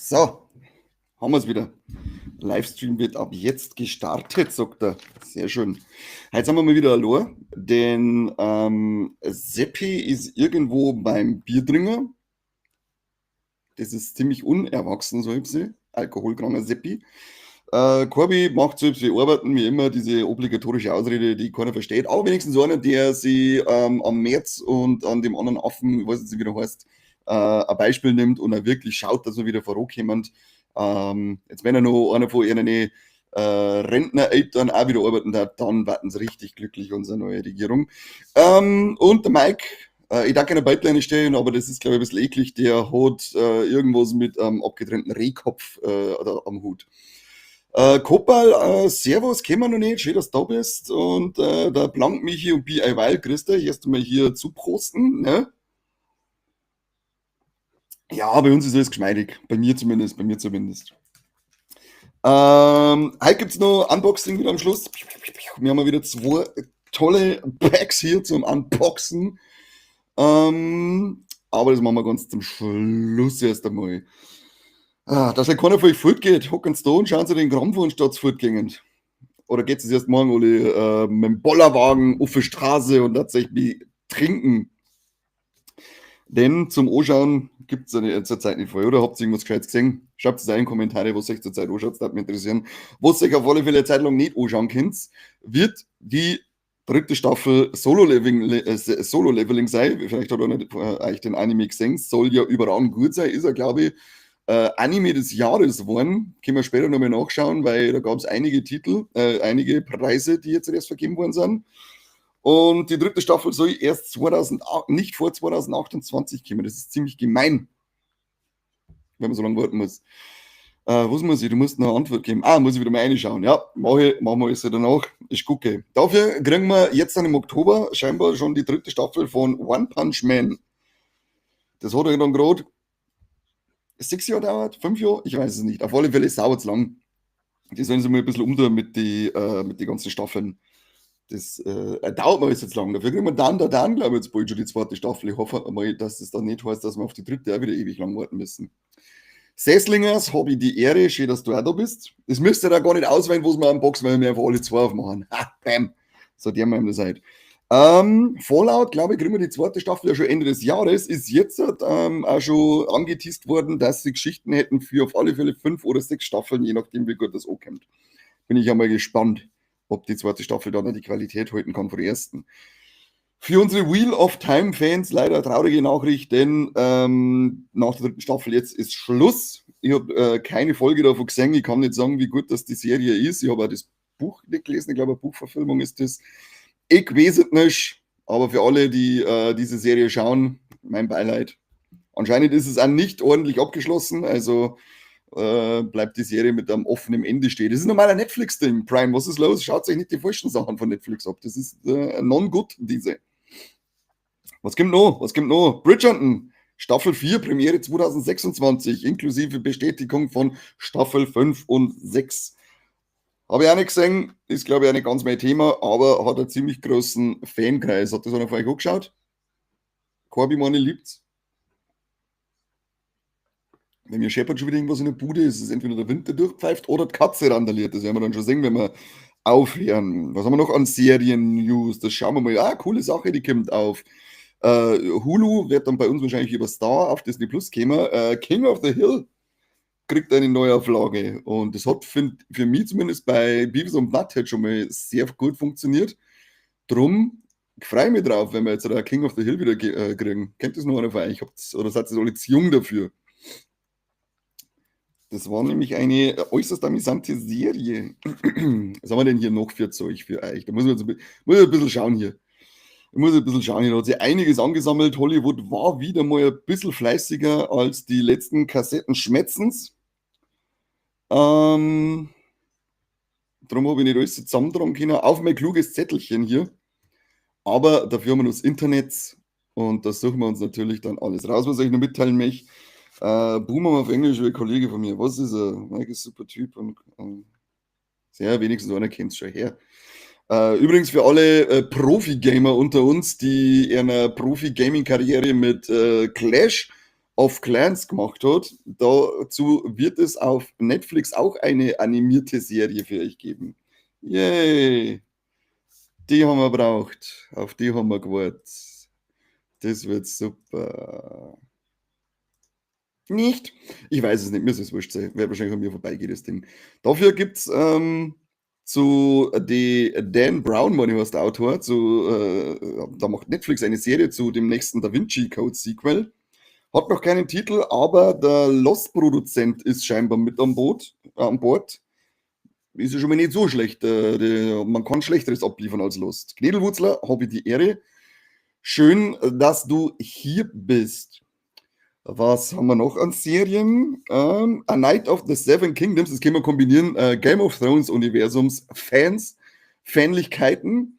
So, haben wir es wieder. Livestream wird ab jetzt gestartet, sagt er. Sehr schön. Heute sind wir mal wieder allein, denn Seppi ist irgendwo beim Biertringer. Das ist ziemlich unerwachsen, so ich sie. Alkoholkranker Seppi. Corby macht selbst wie arbeiten, wie immer, diese obligatorische Ausrede, die keiner versteht. Aber wenigstens einer, der sie am März und an dem anderen Affen, ich weiß jetzt nicht, wie der heißt, ein Beispiel nimmt und er wirklich schaut, dass er wieder vorankommt. Jetzt, wenn er noch einer von ihren Rentnereltern auch wieder arbeiten hat, dann warten sie richtig glücklich, unsere neue Regierung. Und der Mike, ich darf keine Pipeline stellen, aber das ist, glaube ich, ein bisschen eklig. Der hat irgendwas mit einem abgetrennten Rehkopf am Hut. Kopal, Servus, kennen wir noch nicht, schön, dass du da bist. Und der Blank Michi und BIY, grüß dich, erst einmal hier zu prosten. Ne? Ja, bei uns ist alles geschmeidig. Bei mir zumindest, bei mir zumindest. Heute gibt es noch Unboxing wieder am Schluss. Wir haben wieder zwei tolle Packs hier zum Unboxen. Aber das machen wir ganz zum Schluss erst einmal. Ah, dass ja keiner von euch fortgeht, hocken sie da und schauen sie den Krampf an, statt fortgehen. Oder geht es erst morgen alle mit dem Bollerwagen auf die Straße und tatsächlich trinken? Denn zum Anschauen gibt es ja zurzeit nicht viel, oder? Habt ihr irgendwas Gescheites gesehen? Schreibt es in die Kommentare, was euch zurzeit anschaut, das würde mich interessieren. Was ihr auf alle Fälle eine Zeit lang nicht anschauen könnt, wird die dritte Staffel Solo Leveling sein. Vielleicht hat er nicht euch den Anime gesehen. Soll ja überragend gut sein, ist er, glaube ich, Anime des Jahres geworden. Können wir später nochmal nachschauen, weil da gab es einige Titel, einige Preise, die jetzt erst vergeben worden sind. Und die dritte Staffel soll erst 2000, nicht vor 2028 kommen. Das ist ziemlich gemein, wenn man so lange warten muss. Was muss ich? Du musst noch eine Antwort geben. Ah, muss ich wieder mal reinschauen. Ja, mach ich, machen wir alles danach. Ich gucke. Dafür kriegen wir jetzt dann im Oktober scheinbar schon die dritte Staffel von One Punch Man. Das hat ja dann gerade 6 Jahre dauert, 5 Jahre, ich weiß es nicht. Auf alle Fälle dauert es lang. Die sollen sich mal ein bisschen umtun mit die ganzen Staffeln. Das dauert mir jetzt lang. Dafür kriegen wir dann, glaube ich, jetzt bald schon die zweite Staffel. Ich hoffe mal, dass das dann nicht heißt, dass wir auf die dritte auch wieder ewig lang warten müssen. Sesslingers, habe ich die Ehre, schön, dass du auch da bist. Das müsst ihr da gar nicht auswählen, wo wir unboxen, weil wir einfach alle zwei aufmachen. Ha, bam. So, die haben wir an der Seite. Fallout, glaube ich, kriegen wir die zweite Staffel ja schon Ende des Jahres. Ist jetzt auch schon angeteased worden, dass sie Geschichten hätten für auf alle Fälle fünf oder sechs Staffeln, je nachdem, wie gut das ankommt. Bin ich ja mal gespannt, ob die zweite Staffel dann die Qualität halten kann von der ersten. Für unsere Wheel of Time Fans leider traurige Nachricht, denn nach der dritten Staffel jetzt ist Schluss. Ich habe keine Folge davon gesehen. Ich kann nicht sagen, wie gut das die Serie ist. Ich habe auch das Buch nicht gelesen. Ich glaube, eine Buchverfilmung ist das. Ich weiß es nicht, aber für alle, die diese Serie schauen, mein Beileid. Anscheinend ist es auch nicht ordentlich abgeschlossen, also bleibt die Serie mit einem offenen Ende stehen. Das ist normal ein Netflix-Ding. Prime, was ist los? Schaut euch nicht die falschen Sachen von Netflix ab. Das ist non-good, diese. Was kommt noch? Was kommt noch? Bridgerton, Staffel 4, Premiere 2026, inklusive Bestätigung von Staffel 5 und 6. Habe ich auch nicht gesehen, ist, glaube ich, auch nicht ganz mein Thema, aber hat einen ziemlich großen Fankreis. Hat das einer von euch angeschaut? Corby meine liebt's. Wenn mir scheppert schon wieder irgendwas in der Bude, ist es entweder der Wind, der durchpfeift, oder die Katze randaliert. Das werden wir dann schon sehen, wenn wir aufhören. Was haben wir noch an Serien-News? Das schauen wir mal. Ah, coole Sache, die kommt auf Hulu, wird dann bei uns wahrscheinlich über Star auf Disney Plus kommen. King of the Hill kriegt eine Neuauflage. Und das hat für mich zumindest bei Beavis und Butthead schon mal sehr gut funktioniert. Drum freue ich mich drauf, wenn wir jetzt da King of the Hill wieder kriegen. Kennt das noch einer von euch? Oder seid ihr alle zu jung dafür? Das war nämlich eine äußerst amüsante Serie. Was haben wir denn hier noch für Zeug für euch? Da muss man jetzt ein, muss ich ein bisschen schauen hier. Ich muss ein bisschen schauen. Hier hat sich einiges angesammelt. Hollywood war wieder mal ein bisschen fleißiger als die letzten Kassetten Schmetzens. Darum habe ich nicht alles zusammentragen können. Auf mein kluges Zettelchen hier. Aber dafür haben wir noch das Internet und da suchen wir uns natürlich dann alles raus, was ich noch mitteilen möchte. Boomer auf Englisch, wie ein Kollege von mir. Was ist er? Mike ist super Typ und sehr wenigstens einer kennt es schon her. Übrigens für alle Profi-Gamer unter uns, die ihre Profi-Gaming-Karriere mit Clash of Clans gemacht hat. Dazu wird es auf Netflix auch eine animierte Serie für euch geben. Yay! Die haben wir braucht. Auf die haben wir gewartet. Das wird super. Nicht? Ich weiß es nicht, mir ist es wurscht sein. Wird wahrscheinlich an mir vorbeigehen, das Ding. Dafür gibt es zu die Dan Brown, meine ich, heißt der Autor, da macht Netflix eine Serie zu dem nächsten Da Vinci Code Sequel. Hat noch keinen Titel, aber der Lost-Produzent ist scheinbar mit an Bord. Ist ja schon mal nicht so schlecht. Man kann Schlechteres abliefern als Lost. Knädelwurzler, habe ich die Ehre. Schön, dass du hier bist. Was haben wir noch an Serien? A Knight of the Seven Kingdoms, das können wir kombinieren. Game of Thrones Universums, Fans, Fanlichkeiten.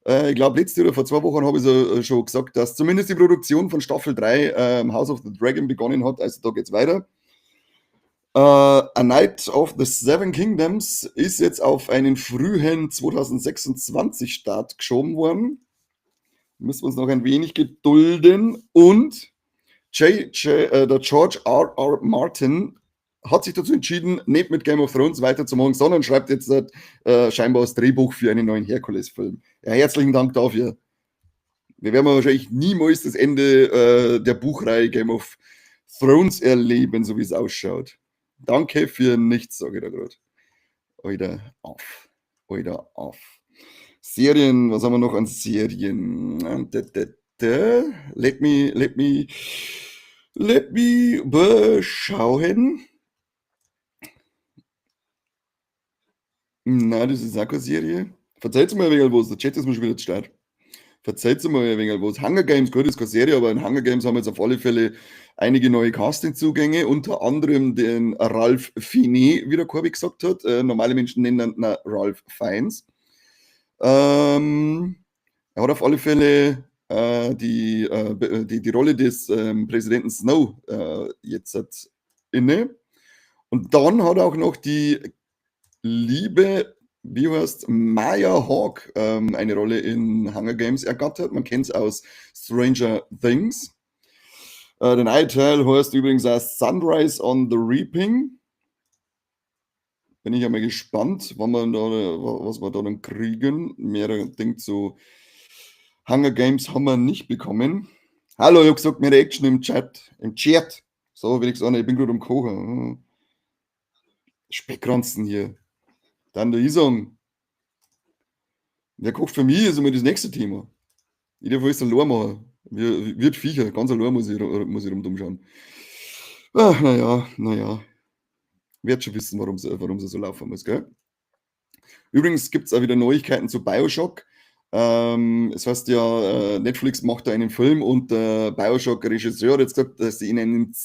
Ich glaube, letzte oder vor 2 Wochen habe ich so, schon gesagt, dass zumindest die Produktion von Staffel 3 House of the Dragon begonnen hat. Also da geht's weiter. A Knight of the Seven Kingdoms ist jetzt auf einen frühen 2026 Start geschoben worden. Müssen wir uns noch ein wenig gedulden. Und der George R. R. Martin hat sich dazu entschieden, nicht mit Game of Thrones weiterzumachen, sondern schreibt jetzt scheinbar das Drehbuch für einen neuen Herkules-Film. Ja, herzlichen Dank dafür. Wir werden wahrscheinlich niemals das Ende der Buchreihe Game of Thrones erleben, so wie es ausschaut. Danke für nichts, sage ich da gerade. Oida auf. Oida auf. Serien, was haben wir noch an Serien? Let me beschauen. Na, das ist auch keine Serie. Verzeiht mir ein wenig was, der Chat ist mir schon wieder zu stark. Verzeiht mir ein wenig was. Hunger Games, gut, ist keine Serie, aber in Hunger Games haben wir jetzt auf alle Fälle einige neue Casting-Zugänge, unter anderem den Ralph Fiennes, wie der Corby gesagt hat. Normale Menschen nennen ihn Ralph Fiennes. Er hat auf alle Fälle die Rolle des Präsidenten Snow jetzt hat inne. Und dann hat auch noch die liebe, wie heißt, Maya Hawke eine Rolle in Hunger Games ergattert. Man kennt es aus Stranger Things. Der neue Teil heißt übrigens auch Sunrise on the Reaping. Bin ich einmal gespannt, wann wir da, was wir da dann kriegen. Mehrere Dinge zu Hunger Games haben wir nicht bekommen. Hallo, ich hab gesagt, mehr Action im Chat. Im Chat. So, will ich sagen, ich bin gerade am Kochen. Speckranzen hier. Dann der ich sagen. Wer kocht für mich, ist immer das nächste Thema. Ich darf alles allein machen. Wird Viecher, ganz allein muss ich rundum schauen. Ach, naja, naja. Werd schon wissen, warum sie so laufen muss, gell? Übrigens gibt es auch wieder Neuigkeiten zu Bioshock. Es heißt ja, Netflix macht da einen Film und der Bioshock-Regisseur hat jetzt gesagt, dass sie an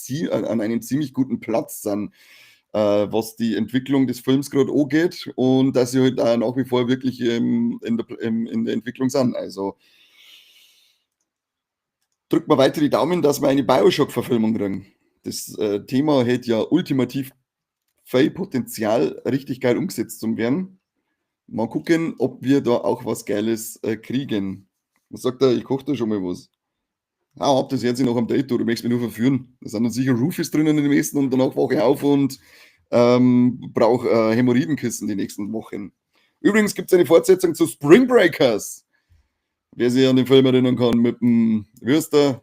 einem ziemlich guten Platz sind, was die Entwicklung des Films gerade angeht, und dass sie halt auch nach wie vor wirklich in der Entwicklung sind. Also drückt mal weiter die Daumen, dass wir eine Bioshock-Verfilmung kriegen. Das Thema hätte ja ultimativ viel Potenzial, richtig geil umgesetzt zu werden. Mal gucken, ob wir da auch was Geiles kriegen. Was sagt er? Ich koche da schon mal was. Ah, hab das jetzt noch am Date, du möchtest mich nur verführen. Da sind dann sicher Roofies drinnen in dem Essen und danach wache ich auf und brauche Hämorrhoidenkissen die nächsten Wochen. Übrigens gibt es eine Fortsetzung zu Spring Breakers. Wer sich an den Film erinnern kann, mit dem, wie heißt der?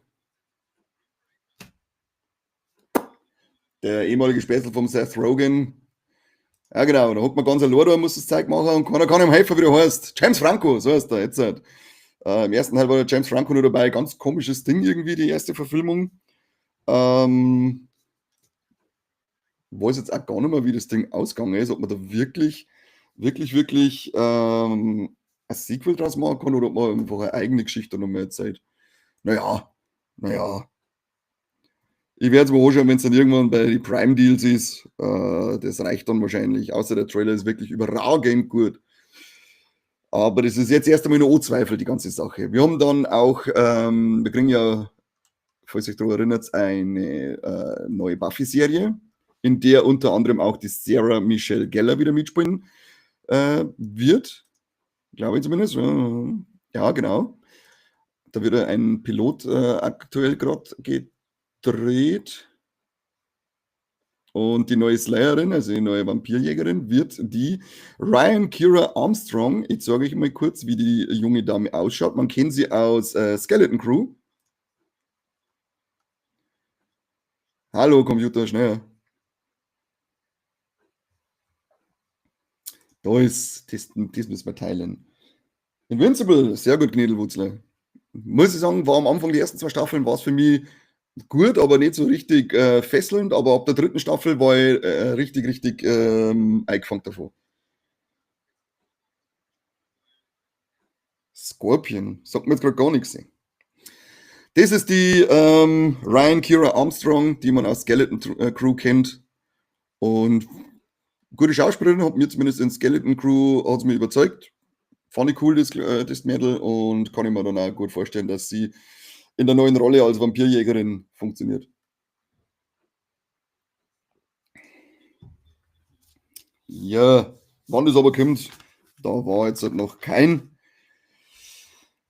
Der ehemalige Spätzl vom Seth Rogen. Ja, genau, da hockt man ganz allein da und muss das Zeug machen und keiner kann ihm helfen, wie der heißt. James Franco, so heißt der jetzt halt. Im ersten Teil war der James Franco nur dabei. Ganz komisches Ding irgendwie, die erste Verfilmung. Weiß jetzt auch gar nicht mehr, wie das Ding ausgegangen ist, ob man da wirklich, wirklich, wirklich ein Sequel draus machen kann oder ob man einfach eine eigene Geschichte noch mehr erzählt. Naja, naja. Ich werde es mir anschauen, wenn es dann irgendwann bei den Prime Deals ist. Das reicht dann wahrscheinlich. Außer der Trailer ist wirklich überragend gut. Aber das ist jetzt erst einmal nur Zweifel, die ganze Sache. Wir haben dann auch, wir kriegen ja, falls ihr euch daran erinnert, eine neue Buffy-Serie, in der unter anderem auch die Sarah Michelle Gellar wieder mitspielen wird. Glaube ich zumindest. Ja, genau. Da wird ein Pilot aktuell gerade gedreht. gedreht. Und die neue Slayerin, also die neue Vampirjägerin, wird die Ryan Kiera Armstrong. Jetzt sage ich mal kurz, wie die junge Dame ausschaut. Man kennt sie aus Skeleton Crew. Hallo Computer, schnell. Da ist, das müssen wir teilen. Invincible, sehr gut, Gnedelwurzler. Muss ich sagen, war am Anfang die ersten 2 Staffeln war's für mich gut, aber nicht so richtig fesselnd. Aber ab der 3. Staffel war ich richtig, richtig eingefangen davon. Scorpion, sagt mir jetzt grad gar nichts. Das ist die Ryan Kiera Armstrong, die man aus Skeleton Crew kennt. Und gute Schauspielerin, hat mir zumindest in Skeleton Crew hat's mich überzeugt. Fand ich cool, das Mädel, und kann ich mir dann auch gut vorstellen, dass sie in der neuen Rolle als Vampirjägerin funktioniert. Ja, wann das aber kommt, da war jetzt halt noch kein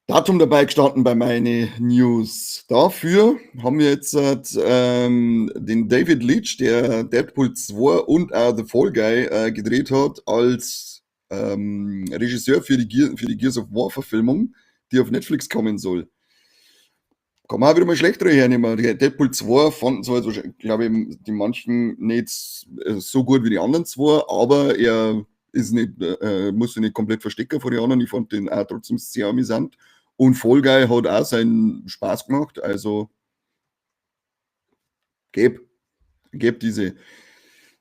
Datum dabei gestanden bei meinen News. Dafür haben wir jetzt halt den David Leitch, der Deadpool 2 und auch The Fall Guy gedreht hat, als Regisseur für die Gears of War Verfilmung, die auf Netflix kommen soll. Kann man auch wieder mal schlechtere hernehmen. Die Deadpool 2 fanden zwar jetzt wahrscheinlich, glaub ich, die manchen nicht so gut wie die anderen zwei, aber er ist nicht, muss sich nicht komplett verstecken vor den anderen. Ich fand den auch trotzdem sehr amüsant. Und Fall Guy hat auch seinen Spaß gemacht, also gäb diese.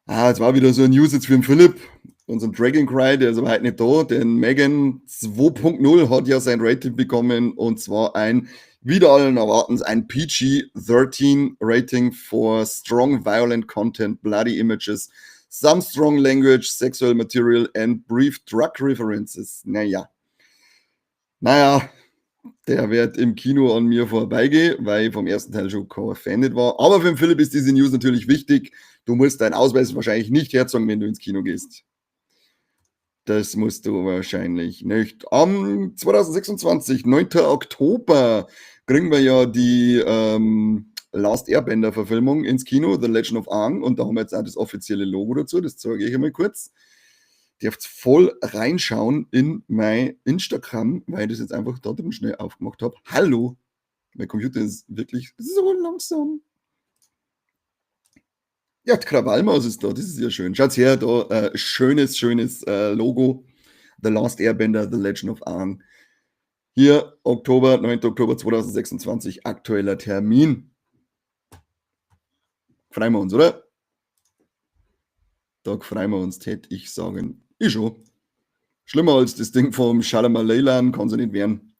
Ah, es war wieder so ein News jetzt für den Philipp, unseren Dragon Cry, der ist aber heute nicht da, denn Megan 2.0 hat ja sein Rating bekommen, und zwar ein, wieder allen Erwartens, ein PG-13 Rating for strong violent content, bloody images, some strong language, sexual material and brief drug references. Naja. Naja, der wird im Kino an mir vorbeigehen, weil ich vom ersten Teil schon kein Fan nicht war. Aber für den Philipp ist diese News natürlich wichtig. Du musst deinen Ausweis wahrscheinlich nicht herzeigen, wenn du ins Kino gehst. Das musst du wahrscheinlich nicht. Am 2026, 9. Oktober, kriegen wir ja die Last Airbender-Verfilmung ins Kino, The Legend of Aang. Und da haben wir jetzt auch das offizielle Logo dazu. Das zeige ich einmal kurz. Dürft voll reinschauen in mein Instagram, weil ich das jetzt einfach da drüben schnell aufgemacht hab. Hallo! Mein Computer ist wirklich so langsam. Ja, die Krawallmaus ist da, das ist ja schön. Schaut's her, da schönes Logo. The Last Airbender, The Legend of Aang. Hier, Oktober, 9. Oktober 2026, aktueller Termin. Freuen wir uns, oder? Da freuen wir uns, tät ich sagen. Ich schon. Schlimmer als das Ding vom Shyamalan kann's ja nicht werden.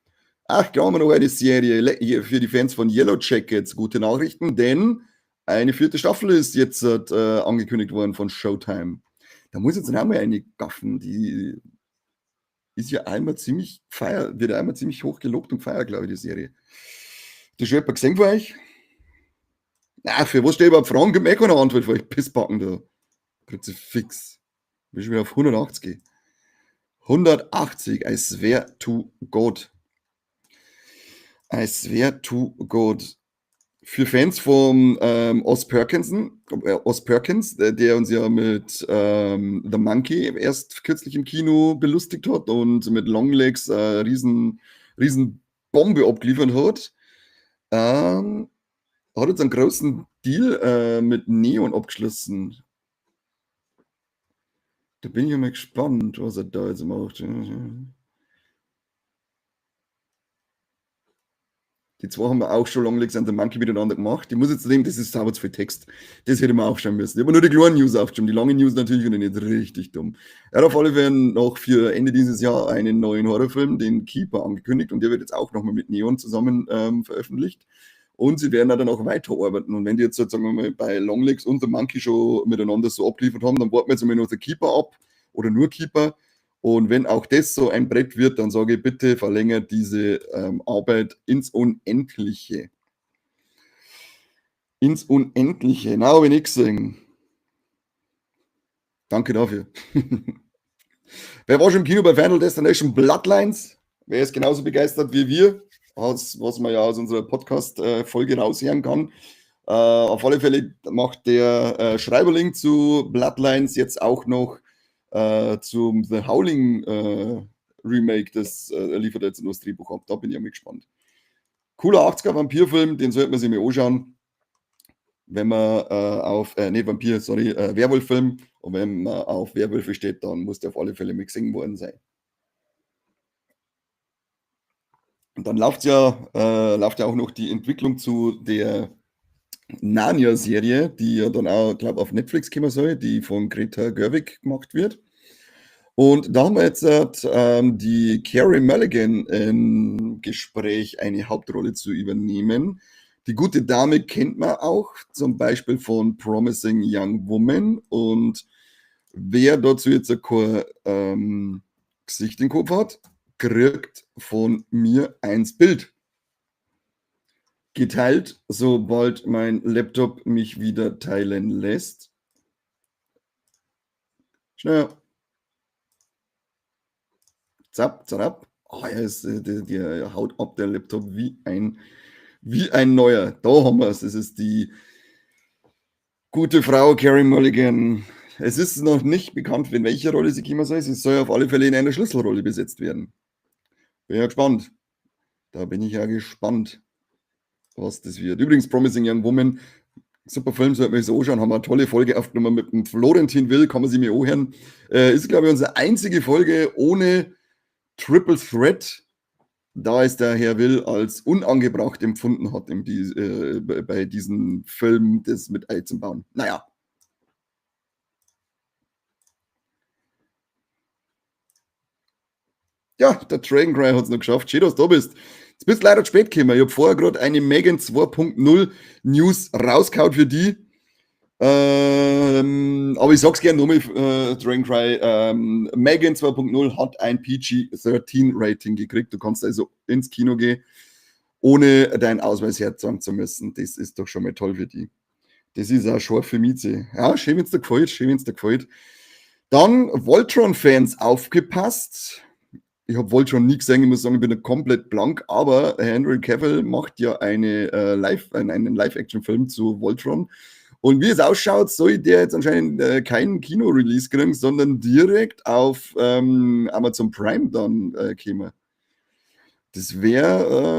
Ach, da haben wir noch eine Serie hier für die Fans von Yellowjackets. Gute Nachrichten, denn eine 4. Staffel ist jetzt angekündigt worden von Showtime. Da muss ich jetzt noch mal eine gaffen. Die ist ja einmal ziemlich gefeiert, wird ja einmal ziemlich hoch gelobt und gefeiert, glaube ich, die Serie. Habt ihr schon jemand gesehen von euch? Na, für was steht überhaupt Fragen? Gibt mir eh keine Antwort für euch Pissbacken da. Kruzifix. Bin schon wieder auf 180. 180, I swear to God. I swear to God. Für Fans vom Oz Oz Perkins, der uns ja mit The Monkey erst kürzlich im Kino belustigt hat und mit Longlegs riesen Bombe abgeliefert hat, hat jetzt einen großen Deal mit Neon abgeschlossen. Da bin ich ja mal gespannt, was er da jetzt macht. Die zwei haben wir auch schon Longlegs and the Monkey miteinander gemacht. Ich muss jetzt sagen, das ist sauber zu viel Text. Das hätte ich mir aufschreiben müssen. Ich habe nur die kleinen News aufgeschrieben. Die lange News natürlich und nicht richtig dumm. Er hat auf alle Fälle noch für Ende dieses Jahr einen neuen Horrorfilm, den Keeper, angekündigt. Und der wird jetzt auch nochmal mit Neon zusammen veröffentlicht. Und sie werden dann auch weiterarbeiten. Und wenn die jetzt, sagen wir mal, bei Longlegs und The Monkey schon miteinander so abgeliefert haben, dann warten wir jetzt einmal noch The Keeper ab oder nur Keeper. Und wenn auch das so ein Brett wird, dann sage ich, bitte verlängert diese Arbeit ins Unendliche. Ins Unendliche. Na, hab ich nicht gesehen. Danke dafür. Wer war schon im Kino bei Final Destination Bloodlines? Wer ist genauso begeistert wie wir? Was man ja aus unserer Podcast-Folge raushören kann. Auf alle Fälle macht der Schreiberling zu Bloodlines jetzt auch noch zum The Howling Remake, das liefert jetzt noch das Drehbuch ab. Da bin ich ja mal gespannt. Cooler 80er Vampirfilm, den sollte man sich mal anschauen. Wenn man auf, nee, Vampir, sorry, Werwolf-Film, und wenn man auf Werwölfe steht, dann muss der auf alle Fälle mal gesehen worden sein. Und dann läuft ja auch noch die Entwicklung zu der Narnia-Serie, die ja dann auch, glaub, auf Netflix kommen soll, die von Greta Gerwig gemacht wird. Und da haben wir jetzt die Carey Mulligan im Gespräch, eine Hauptrolle zu übernehmen. Die gute Dame kennt man auch, zum Beispiel von Promising Young Woman. Und wer dazu jetzt kein Gesicht im Kopf hat, kriegt von mir eins Bild. Geteilt, sobald mein Laptop mich wieder teilen lässt. Schnell. Zap, zap. Oh, er ist, der, der haut ab, der Laptop, wie ein neuer. Da haben wir es. Das ist die gute Frau Carey Mulligan. Es ist noch nicht bekannt, in welcher Rolle sie kommen soll. Sie soll auf alle Fälle in einer Schlüsselrolle besetzt werden. Bin ja gespannt. Da bin ich ja gespannt, was das wird. Übrigens, Promising Young Woman, super Film, sollte man sich so anschauen. Haben wir eine tolle Folge aufgenommen mit dem Florentin Will, kann man sich mir anhören. Ist, glaube ich, unsere einzige Folge ohne Triple Threat, da es der Herr Will als unangebracht empfunden hat, bei diesem Film das mit einzubauen. Naja. Ja, der Dragon Cry hat es noch geschafft. Schön, dass du da bist. Jetzt bist du leider zu spät gekommen. Ich habe vorher gerade eine Megan 2.0 News rausgehauen für die. Aber ich sag's gerne nochmal, Dragon Cry. Megan 2.0 hat ein PG-13 Rating gekriegt. Du kannst also ins Kino gehen, ohne deinen Ausweis herzeigen zu müssen. Das ist doch schon mal toll für die. Das ist auch scharf für mich. Ja, schön, wenn's dir gefällt. Schön, wenn's dir gefällt. Dann Voltron-Fans aufgepasst. Ich habe Voltron nie gesehen, ich muss sagen, ich bin da komplett blank, aber Henry Cavill macht ja einen Live-Action-Film zu Voltron. Und wie es ausschaut, soll der jetzt anscheinend keinen Kino-Release kriegen, sondern direkt auf Amazon Prime dann kommen. Das wär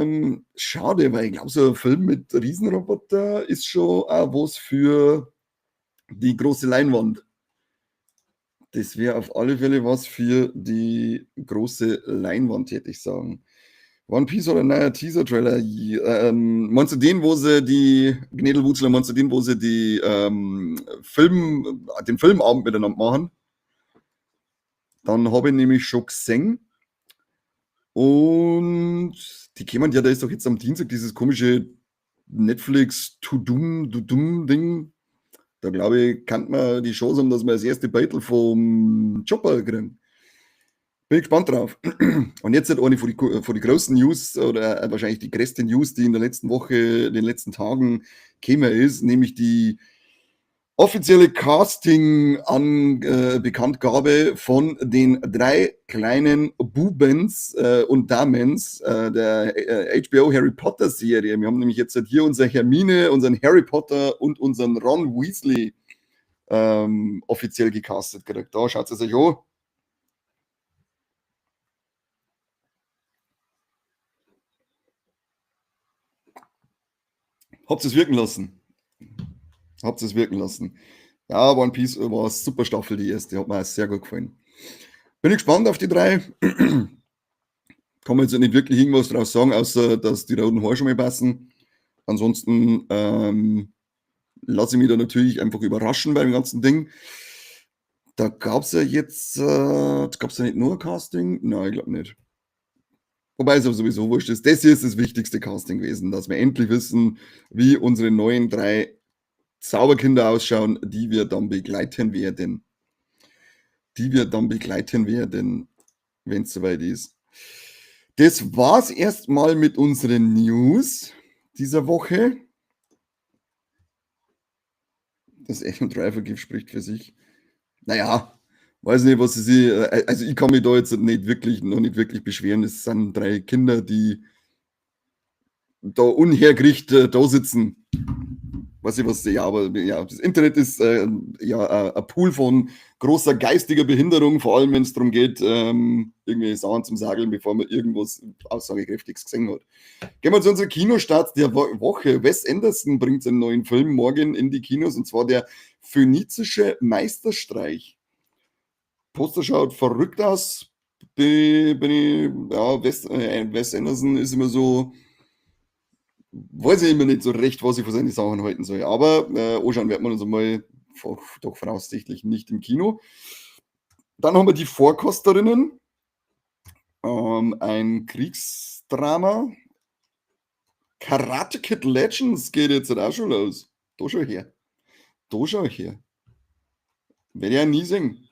schade, weil ich glaub, so ein Film mit Riesenroboter ist schon auch was für die große Leinwand. Das wär auf alle Fälle was für die große Leinwand, hätte ich sagen. One Piece oder ein neuer Teaser-Trailer? Meinst du den, wo sie die Gnädelwurzler, meinst du den, wo sie den Filmabend miteinander machen? Dann habe ich nämlich schon gesehen. Und die kämen ja, da ist doch jetzt am Dienstag dieses komische Netflix Tudum, Tudum Ding. Da glaube ich, kann man die Chance haben, dass wir das erste Beutel vom Chopper kriegen. Bin ich gespannt drauf. Und jetzt eine von die großen News oder wahrscheinlich die größte News, die in der letzten Woche, in den letzten Tagen gekommen ist, nämlich die offizielle Casting-Bekanntgabe von den drei kleinen Bubens und Damens der HBO Harry Potter Serie. Wir haben nämlich jetzt hier unsere Hermine, unseren Harry Potter und unseren Ron Weasley offiziell gecastet gekriegt. Da schaut es euch an. Habt es wirken lassen. Habt es wirken lassen. Ja, One Piece war eine super Staffel, die erste. Hat mir auch sehr gut gefallen. Bin ich gespannt auf die drei. Kann man jetzt nicht wirklich irgendwas draus sagen, außer dass die roten Haare schon mal passen. Ansonsten lasse ich mich da natürlich einfach überraschen beim ganzen Ding. Da gab's ja jetzt, gab's ja nicht nur ein Casting? Nein, ich glaub nicht. Wobei es aber sowieso wurscht ist. Das hier ist das wichtigste Casting gewesen, dass wir endlich wissen, wie unsere neuen drei Zauberkinder ausschauen, die wir dann begleiten werden. Die wir dann begleiten werden, wenn's soweit ist. Das war's erstmal mit unseren News dieser Woche. Das Echo Driver Gift spricht für sich. Naja, weiß nicht, was sie, also ich kann mich da jetzt nicht wirklich, noch nicht wirklich beschweren. Es sind drei Kinder, die da unhergerichtet da sitzen. Weiß ich was, ja, aber ja, das Internet ist ja ein Pool von großer geistiger Behinderung, vor allem wenn es darum geht, irgendwie Sachen zum Sageln, bevor man irgendwas Aussagekräftiges gesehen hat. Gehen wir zu unserer Kinostarts der Woche. Wes Anderson bringt seinen neuen Film morgen in die Kinos, und zwar der Phönizische Meisterstreich. Poster schaut verrückt aus. Bin ich, ja, Wes Anderson ist immer so, weiß ich immer nicht so recht, was ich von seinen Sachen halten soll. Aber anschauen wird man uns einmal doch voraussichtlich nicht im Kino. Dann haben wir die Vorkosterinnen. Ein Kriegsdrama. Karate Kid Legends geht jetzt auch schon los. Da schau her. Da schau her. Werde ich ja nie sehen.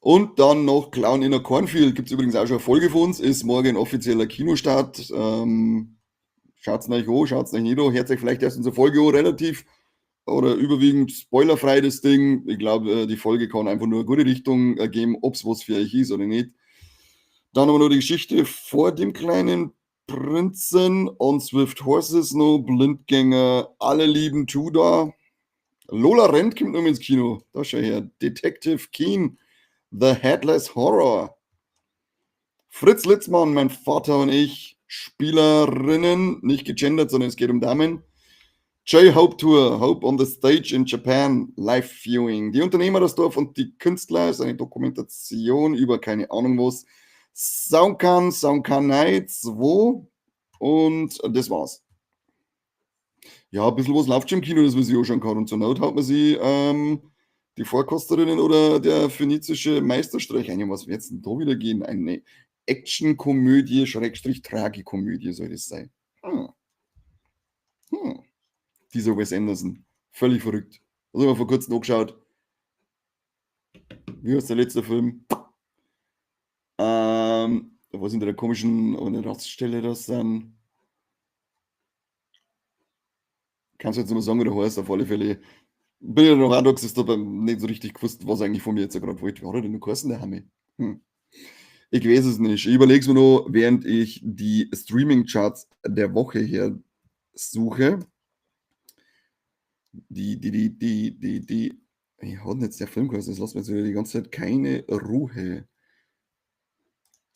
Und dann noch Clown in a Cornfield. Gibt's übrigens auch schon eine Folge von uns. Ist morgen offizieller Kinostart. Schaut's euch an, schaut's euch nicht an. Hört euch vielleicht erst unsere Folge an, relativ oder überwiegend spoilerfrei das Ding. Ich glaub, die Folge kann einfach nur eine gute Richtung geben, ob's was für euch ist oder nicht. Dann haben wir noch die Geschichte vor dem kleinen Prinzen, On Swift Horses noch, Blindgänger, Alle lieben Tudor. Lola rennt kommt noch ins Kino. Da schau her. Detective Keen, The Headless Horror. Fritz Litzmann, mein Vater und ich. Spielerinnen, nicht gegendert, sondern es geht um Damen. J-Hope Tour, Hope on the Stage in Japan, Live Viewing. Die Unternehmer, das Dorf und die Künstler, ist eine Dokumentation über keine Ahnung was. Saunkan, Saunkanai 2 und das war's. Ja, ein bisschen was läuft schon im Kino, das man sich anschauen kann. Und zur Not haut man sich die Vorkosterinnen oder der phönizische Meisterstreich ein. Was wird's denn da wieder gehen? Eine Actionkomödie, Schrägstrich Tragikomödie soll das sein. Dieser Wes Anderson. Völlig verrückt. Das haben wir vor kurzem angeschaut. Wie heißt der letzte Film? Was in der komischen Raststelle das sind? Kannst du jetzt nicht mehr sagen, wie der heißt, auf alle Fälle. Bin ja noch auch da gesessen, hab nicht so richtig gewusst, was eigentlich von mir jetzt gerade wollte. Wie hat er denn noch geheißen, der Hammy? Ich weiß es nicht. Ich überleg's mir noch, während ich die Streaming-Charts der Woche hier suche. Wie hat denn jetzt der Film geheißen? Das lässt mir jetzt wieder die ganze Zeit keine Ruhe.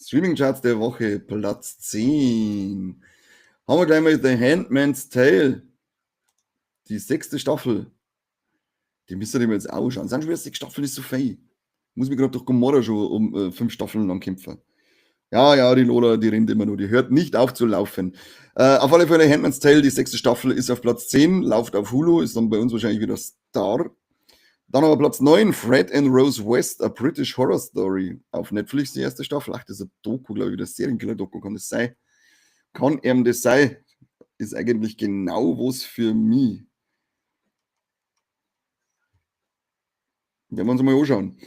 Streaming-Charts der Woche, Platz 10. Haben wir gleich mal The Handmaid's Tale. Die 6. Staffel. Die müsst ihr mir jetzt auch anschauen. Sind schon wieder 6 Staffeln, ist so fein. Muss mich grad durch Gomorra schon um 5 Staffeln lang kämpfen. Ja, ja, die Lola, die rennt immer nur. Die hört nicht auf zu laufen. Auf alle Fälle, Handmaid's Tale, die 6. Staffel ist auf Platz 10, läuft auf Hulu, ist dann bei uns wahrscheinlich wieder Star. Dann aber Platz 9, Fred and Rose West, A British Horror Story. Auf Netflix die erste Staffel. Ach, das ist eine Doku, glaub ich, wieder Serienkiller-Doku, kann das sein? Kann ihm das sein? Ist eigentlich genau was für mich. Werden wir uns mal anschauen.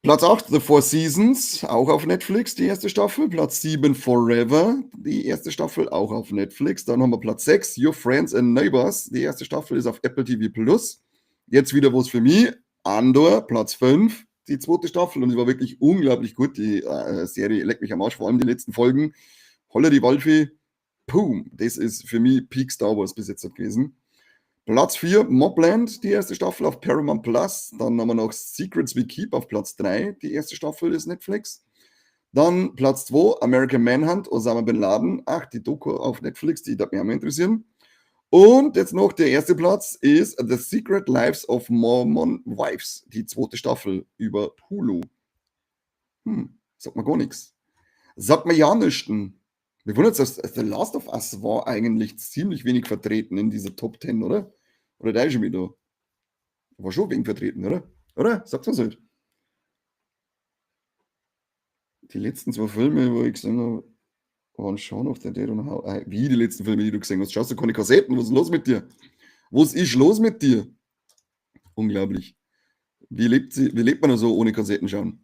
Platz 8, The Four Seasons, auch auf Netflix, die erste Staffel. Platz 7, Forever, die erste Staffel, auch auf Netflix. Dann haben wir Platz 6, Your Friends and Neighbors, die erste Staffel ist auf Apple TV Plus. Jetzt wieder was für mich, Andor, Platz 5, die zweite Staffel. Und sie war wirklich unglaublich gut, die Serie, leck mich am Arsch, vor allem die letzten Folgen. Holla die Waldfee, boom, das ist für mich Peak Star Wars bis jetzt gewesen. Platz 4, Mobland, die erste Staffel auf Paramount Plus. Dann haben wir noch Secrets We Keep auf Platz 3, die erste Staffel des Netflix. Dann Platz 2, American Manhunt, Osama Bin Laden. Ach, die Doku auf Netflix, die darf mich auch mal interessieren. Und jetzt noch der erste Platz ist The Secret Lives of Mormon Wives, die zweite Staffel über Hulu. Sagt mir gar nichts. Sagt mir ja nichts. Mir wundert es, dass The Last of Us war eigentlich ziemlich wenig vertreten in dieser Top 10, oder? Oder da ist schon wieder. War schon wenig vertreten, oder? Oder? Sagt's mir's halt. Die letzten 2 Filme, wo ich gesehen habe, waren Shaun of the Dead und How, wie die letzten Filme, die du gesehen hast. Schaust du keine Kassetten? Was ist los mit dir? Was ist los mit dir? Unglaublich. Wie lebt man so ohne Kassetten schauen?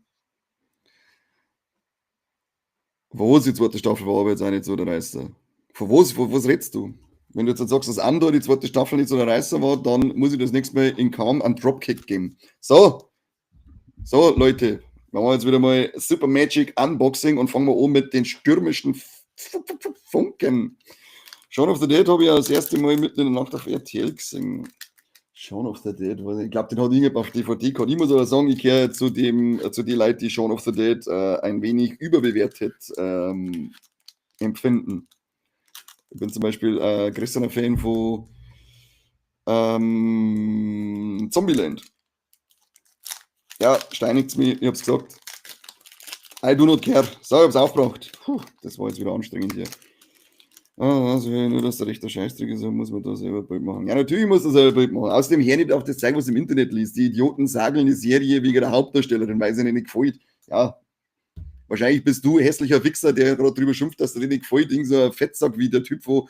Was die zweite Staffel war, aber jetzt auch nicht so der Reißer. Von was redest du? Wenn du jetzt sagst, dass Andor die zweite Staffel nicht so der Reißer war, dann muss ich das nächste Mal in Calm einen Dropkick geben. So, Leute, wir machen jetzt wieder mal Super Magic Unboxing und fangen wir an mit den stürmischen Funken. Shaun of the Dead habe ich ja das erste Mal mitten in der Nacht auf RTL gesehen. Shaun of the Dead, ich glaube, den hat irgendjemand auf DVD gehabt. Ich muss aber sagen, ich gehöre zu den Leuten, die Shaun of the Dead ein wenig überbewertet empfinden. Ich bin zum Beispiel größerer Fan von Zombieland. Ja, steinigt's mich, ich hab's gesagt. I do not care. So, ich hab's aufgebracht. Puh, das war jetzt wieder anstrengend hier. Ah, also, nur, dass der rechte Scheißdreck ist, muss man da selber Bild machen. Ja, natürlich muss man selber Bild machen. Außerdem hör nicht auf das Zeug, was im Internet liest. Die Idioten sagen die Serie wegen der Hauptdarstellerin, weil sie ihnen nicht gefällt. Ja, wahrscheinlich bist du hässlicher Wichser, der gerade drüber schimpft, dass dir nicht gefällt. Irgend so ein Fettsack wie der Typ, wo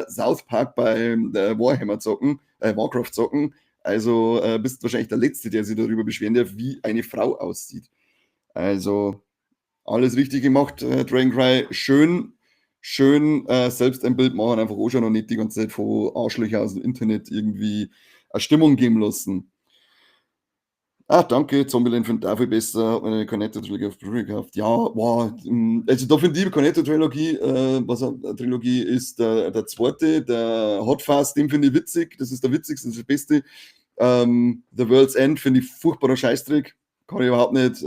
South Park beim Warhammer zocken, Warcraft zocken. Also bist wahrscheinlich der Letzte, der sich darüber beschweren darf, wie eine Frau aussieht. Also alles richtig gemacht, Dragon Cry. Schön, schön selbst ein Bild machen, einfach anschauen und nicht die ganze Zeit von Arschlöcher aus dem Internet irgendwie eine Stimmung geben lassen. Ah, danke, Zombieland finde ich auch viel besser. Hat mir eine Cornetto-Trilogie auf Blu-ray gekauft. Ja, boah, also da finde ich die Cornetto-Trilogie, was Trilogie ist der zweite, der Hot Fuzz, den finde ich witzig. Das ist der witzigste, das ist der beste. The World's End finde ich furchtbarer Scheißdreck. Kann ich überhaupt nicht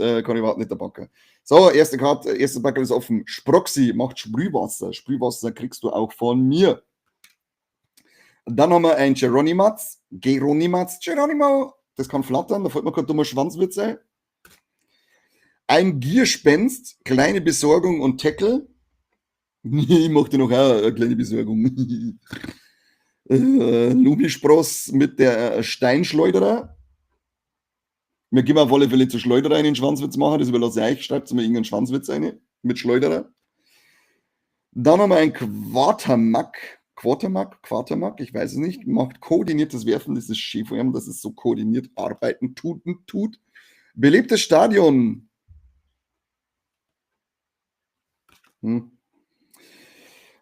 packen. So, erste Karte, erste Packerl ist offen. Sproxy macht Sprühwasser. Sprühwasser kriegst du auch von mir. Dann haben wir ein Geronimaz, Geronimaz, Geronimo. Das kann flattern, da fällt mir kein dummer Schwanzwitz ein. Ein Gierspenst, kleine Besorgung und Tackle. Ich mache dir noch auch eine kleine Besorgung. Lumispross mit der Steinschleuderer. Wir gehen auf alle Fälle zu Schleuderer einen Schwanzwitz machen, das überlasse ich euch. Schreibt mir irgendeinen Schwanzwitz ein mit Schleuderer. Dann haben wir ein Quatermack. Quatermack, Quatermack, ich weiß es nicht, macht koordiniertes Werfen, das ist schön vor allem, dass es so koordiniert arbeiten tut und tut. Belebtes Stadion.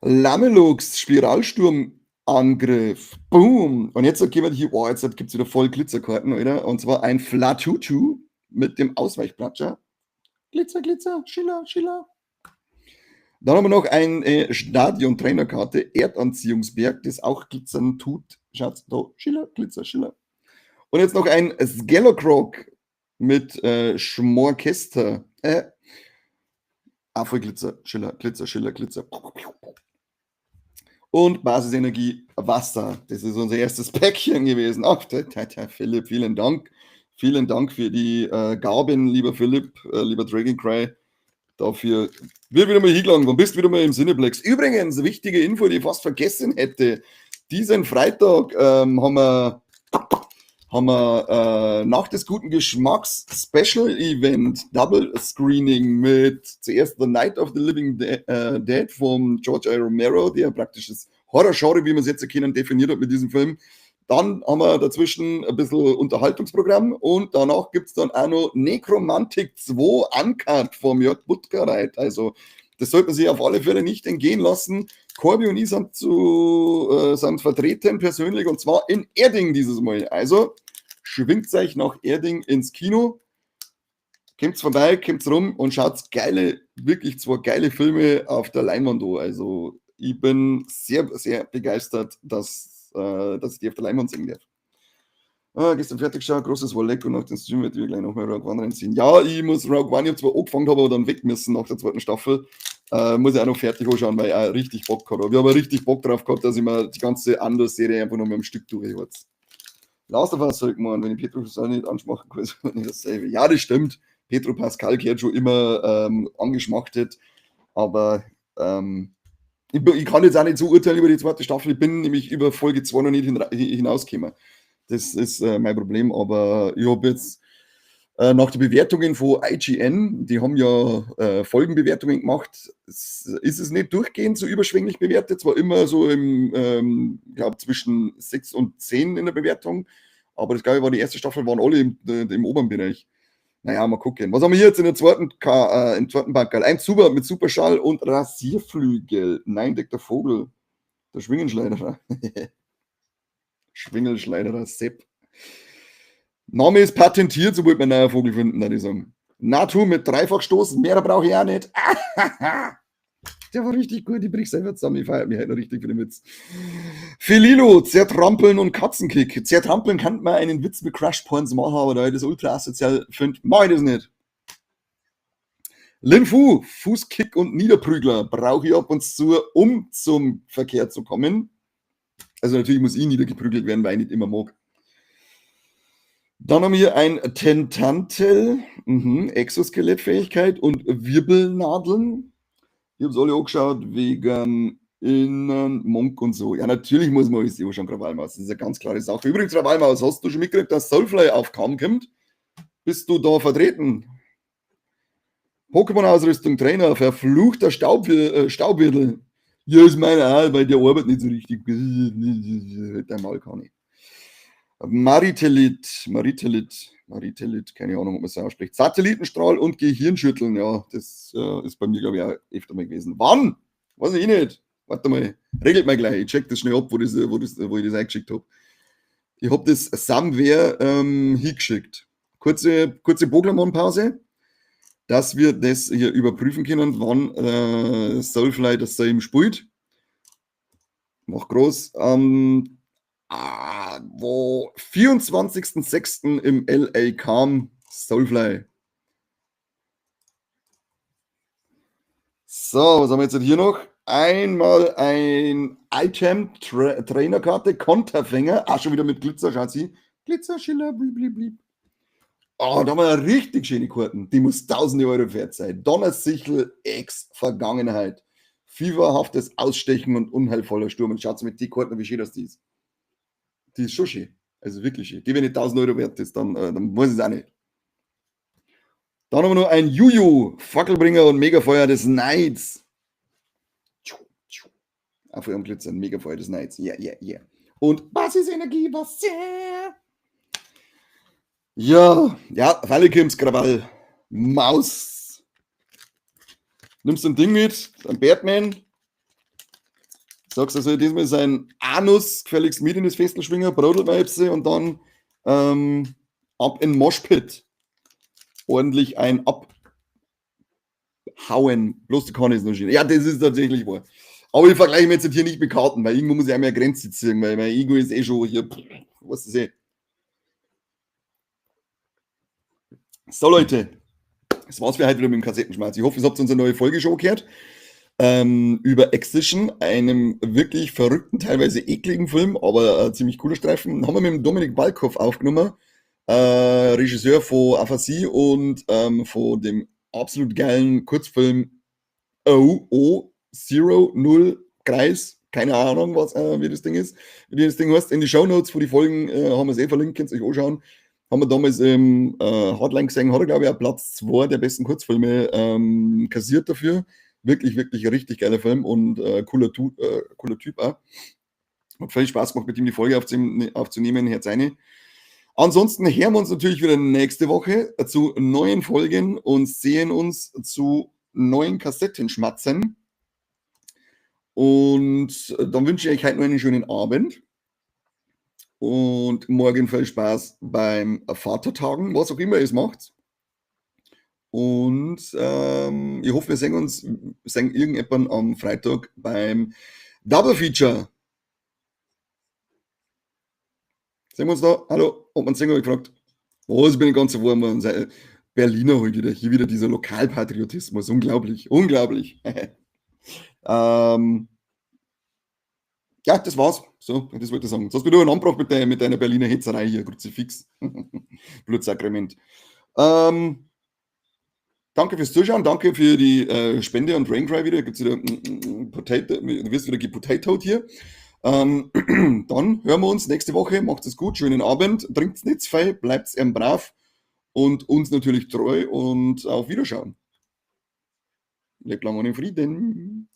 Lamelux, Spiralsturmangriff. Boom. Und jetzt gehen wir hier, oh, jetzt gibt es wieder voll Glitzerkarten, oder? Und zwar ein Flatutu mit dem Ausweichplatscher. Glitzer, Glitzer, Schiller, Schiller. Dann haben wir noch eine Stadion-Trainerkarte, Erdanziehungsberg, das auch glitzern tut. Schaut da, Schiller, Glitzer, Schiller. Und jetzt noch ein Skelocroc mit Schmorkester. Auch voll Glitzer, Schiller, Glitzer, Schiller, Glitzer. Und Basisenergie Wasser. Das ist unser erstes Päckchen gewesen. Ach, der, der, der Philipp, vielen Dank. Vielen Dank für die Gaben, lieber Philipp, lieber Dragon Cry. Dafür wird wieder mal hingelangt und bist wieder mal im Cineplex. Übrigens, wichtige Info, die ich fast vergessen hätte. Diesen Freitag haben wir Nacht des guten Geschmacks Special Event, Double Screening mit zuerst The Night of the Living Dead von George A. Romero, der praktisch das Horror-Genre, wie wir es jetzt kennen, definiert hat mit diesem Film. Dann haben wir dazwischen ein bisschen Unterhaltungsprogramm und danach gibt es dann auch noch Nekromantik 2 Uncut vom Jörg Buttgereit. Also, das sollte man sich auf alle Fälle nicht entgehen lassen. Corby und ich sind vertreten persönlich und zwar in Erding dieses Mal. Also, schwingt euch nach Erding ins Kino, kommt vorbei, kommt rum und schaut geile, wirklich zwei geile Filme auf der Leinwand an. Also, ich bin sehr, sehr begeistert, dass ich die auf der Leinwand sehen darf. Ah, gestern fertig geschaut, großes Wolleck und nach dem Stream wird wir gleich nochmal Rogue One reinziehen. Ja, ich muss Rogue One, ich habe zwar angefangen, habe aber dann weg müssen nach der zweiten Staffel. Muss ich auch noch fertig anschauen, weil ich auch richtig Bock gehabt habe. Ich habe richtig Bock drauf gehabt, dass ich mir die ganze Andor-Serie einfach noch mal am Stück durchhört. Last of Us halt gemeint, wenn ich Pedro Pascal nicht anschmachten kann, ist nicht dasselbe. Ja, das stimmt. Pedro Pascal gehört schon immer angeschmachtet, aber ich kann jetzt auch nicht so urteilen über die zweite Staffel. Ich bin nämlich über Folge 2 noch nicht hinausgekommen. Das ist mein Problem, aber ich habe jetzt nach den Bewertungen von IGN, die haben ja Folgenbewertungen gemacht, ist es nicht durchgehend so überschwänglich bewertet, zwar immer so im, glaube zwischen 6 und 10 in der Bewertung, aber das, glaube ich, war die erste Staffel, waren alle im oberen Bereich. Naja, mal gucken. Was haben wir hier jetzt in der zweiten K, im zweiten Packerl? Ein Zubat mit Superschall und Rasierflügel. Nein, der Vogel. Der Schwingenschleiderer. Schwingelschleiderer Sepp. Name ist patentiert, so wollte man einen neuen Vogel finden, würde ich sagen. Natu mit Dreifachstoß, mehr brauche ich auch nicht. Der war richtig gut, ich brich selber zusammen, ich feiere mich halt noch richtig für den Witz. Felilo, Zertrampeln und Katzenkick. Zertrampeln kann man einen Witz mit Crush Points machen, aber da ich das ultra asozial finde, mach ich das nicht. Lin Fu, Fußkick und Niederprügler brauche ich ab und zu, um zum Verkehr zu kommen. Also natürlich muss ich niedergeprügelt werden, weil ich nicht immer mag. Dann haben wir hier ein Tentantel, Exoskelettfähigkeit und Wirbelnadeln. Ich hab's alle angeschaut wegen Innen, Monk und so. Ja, natürlich muss man alles anschauen, Krawallmaus. Das ist eine ganz klare Sache. Übrigens, Krawallmaus, hast du schon mitgekriegt, dass Soulfly auf Kam kommt? Bist du da vertreten? Pokémon-Ausrüstung, Trainer, verfluchter Staubwirbel. Ja, ist meine auch, weil der arbeitet nicht so richtig. Dein Maul kann ich. Maritelit, Maritelit, Maritelit, keine Ahnung, ob man es so ausspricht. Satellitenstrahl und Gehirnschütteln, ja, das ist bei mir, glaube ich, auch öfter mal gewesen. Wann? Weiß ich nicht. Warte mal, regelt mal gleich. Ich check das schnell ab, wo ich das eingeschickt hab. Ich hab das somewhere hingeschickt. Kurze, kurze Pokémon-Pause, dass wir das hier überprüfen können, wann Soulfly das da eben spielt. Mach groß. Wo 24.06. im LA kam Soulfly. So, was haben wir jetzt hier noch? Einmal ein Item, Trainerkarte, Konterfänger. Ah, schon wieder mit Glitzer, schaut sie. Glitzer, Schiller, blieb, blieb, blieb. Oh, da haben wir eine richtig schöne Karten. Die muss tausende Euro wert sein. Donnersichel, Ex-Vergangenheit. Fieberhaftes Ausstechen und unheilvoller Sturm. Und schaut mit die Karten, wie schön das die ist. Die ist schon schön. Also wirklich schön. Die, wenn nicht 1000 Euro wert ist, dann weiß ich es auch nicht. Dann haben wir noch ein Juju, Fackelbringer und Megafeuer des Neids. Auf ihrem Glitzer, Megafeuer des Neids. Yeah, yeah, yeah. Und Basisenergie, Wasser. Ja, ja, Fallekims, Krawall. Maus. Nimmst du ein Ding mit, ein Batman. Sagst also, diesmal sein Anus gefälligst mit in das Festel schwingen, Brodelweibse und dann ab in Moshpit. Ordentlich ein abhauen. Bloß die Kanne ist noch schön. Ja, das ist tatsächlich wahr. Aber ich vergleiche mich jetzt hier nicht mit Karten, weil irgendwo muss ich einmal eine Grenze ziehen, weil mein Ego ist eh schon hier, pff, was ist eh. So, Leute, das war's für heute wieder mit dem Kassettenschmalz. Ich hoffe, ihr habt unsere neue Folge schon gehört. Über Excision, einem wirklich verrückten, teilweise ekligen Film, aber ziemlich cooler Streifen. Haben wir mit dem Dominik Balkow aufgenommen, Regisseur von Aphasie und von dem absolut geilen Kurzfilm O, O, Zero, 0, Kreis, keine Ahnung, was, wie das Ding ist, wie das Ding heißt. In die Shownotes für die Folgen haben wir es eh verlinkt, könnt ihr euch anschauen. Haben wir damals im Hardline gesehen, hat er, glaube ich, auch Platz 2 der besten Kurzfilme kassiert dafür. Wirklich, wirklich ein richtig geiler Film und cooler Typ auch. Hat viel Spaß gemacht, mit ihm die Folge aufzunehmen, Herz eine. Ansonsten hören wir uns natürlich wieder nächste Woche zu neuen Folgen und sehen uns zu neuen Kassettenschmatzen. Und dann wünsche ich euch heute noch einen schönen Abend. Und morgen viel Spaß beim Vatertagen, was auch immer ihr macht. Und ich hoffe, wir sehen uns, sehen irgendjemanden am Freitag beim Double Feature. Sehen wir uns da? Hallo? Hat man Sänger gefragt. Was, bin ich ganz so warm. Berliner heute wieder. Hier wieder dieser Lokalpatriotismus. Unglaublich, unglaublich. Ja, das war's. So, das wollte ich sagen. Jetzt hast du wieder einen Anbrauch mit deiner Berliner Hetzerei hier, Kruzifix. Blutsakrament. Danke fürs Zuschauen, danke für die Spende und Raincry wieder. Gibt's wieder, Potato, du wirst wieder gepotatoed hier. Dann hören wir uns nächste Woche. Macht's es gut, schönen Abend. Trinkt's nicht zu viel, bleibt's eben brav und uns natürlich treu und auf Wiederschauen. Lebt lang und in Frieden.